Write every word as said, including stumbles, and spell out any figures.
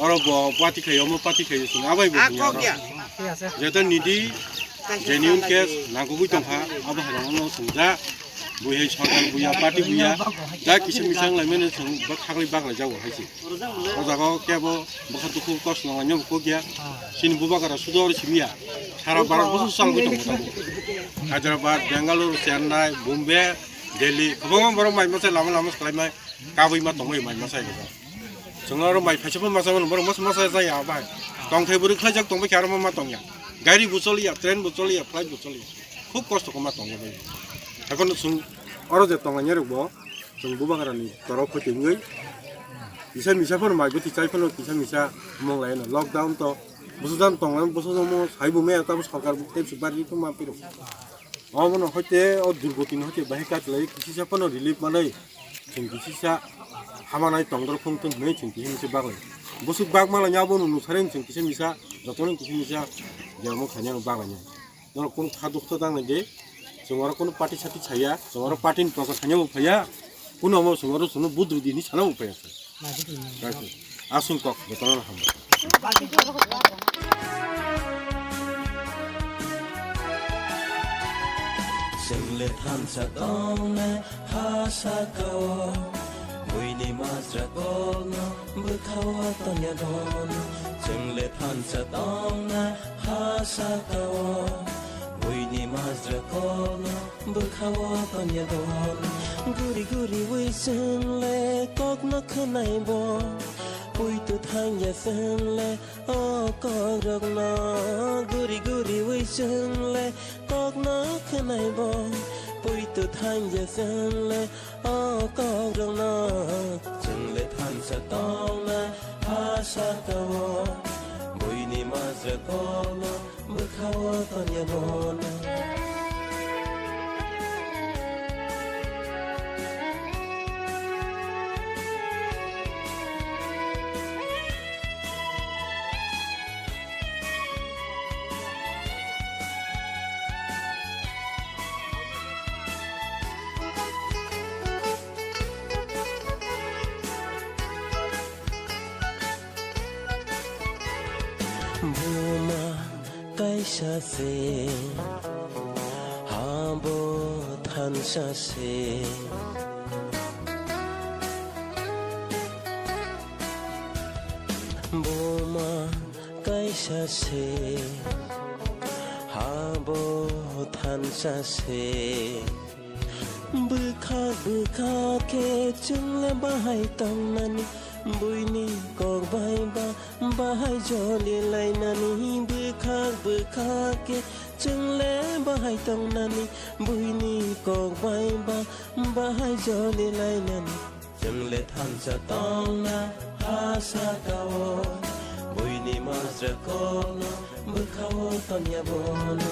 Oro bo party khayo, omo party khayo, chwng abai bo Ah, buya kok oro. Ya. Jeto nidi genuine case nangkukwi tongkha, abo hai rokno chwng ja. Buihai sarkar buya, party buya, ja kisa misa wnglaimani chwng bwkhagwi baglai jago hai se. O jaga o kebo bwkha dukhu kosto nanglainai bo kok ya. Chini bubagra sudo oro simi ya. Sara Bharat bwswk chalgwi tongo tabuk. Hyderabad, Bangalore, Chennai, Bombay, Delhi, kwbangma borok mai masa lama lama swlaimai kabui ma tongwi mai masa. Chwng oro mai phaisa phano masa mano, borok masa masa jaya bai. Tongthai bwrwi khlaijak tongbai khe aro ma tongya. Gari bo choliya, train bo choliya, flight bo choliya. Khub kosto khe ma tongya bai. Haikhe chwng oro je tonglainai rok bo chwng bubagrani torok khe tengwi kisa misa phano mai bwtwi chai phano kisa misa mong laino lockdown to bwsajak tonglaino bwsajak mo sai bo maya tamo sarkar bo tei bari phano ma phiro. Omono hoite o durgotino hoite bahai katlai kisisa phano relief manwi chwng kisisa hamanai tongdor phungthung hinwi chwng kisa misa baglai. Bwswk bak malaina abono nuksaring chwng kisa misa jotono kisa misa jemon khaina baglaina. Norok kunu kha dukha tang nai de, chwng oro kunu party sati chaya, chwng oro party ni prochar khaina bo phaiya, kunu omo chwng oro chwngno budru di hinwi sana bo phaiya. Aswk kok jotono hambai. Chwngle thansa tongnai ha saka-o, buini majra kokno bwkha-o tongya don. Chwngle thansa tongnai ha saka-o, buini majra kokno bwkha-o tongya don. Guri guri wi chwngle kokno khwnai bo, puitu thangya chwngle o kokrokno. Guri guri wi chwngle kokno khwnai bo, puitu thangya chwngle o kokrokno. Chwngle thansa tongnai ha saka-o, buini majra kokno bwkha-o tongya don. Buma kaisa se, habo thansa se. Buma kaisa se, habo thansa se. Bwkhak bwkhak khe chwngle bahai tongnani, buini kok bai ba bahai joli lainani. Bwkhak bwkhak khe chwngle bahai tongnani, buini kok bai ba bahai joli lainani. Chwngle thansa tongna ha saka-o, buini majra kokno bwkha-o tongya bono.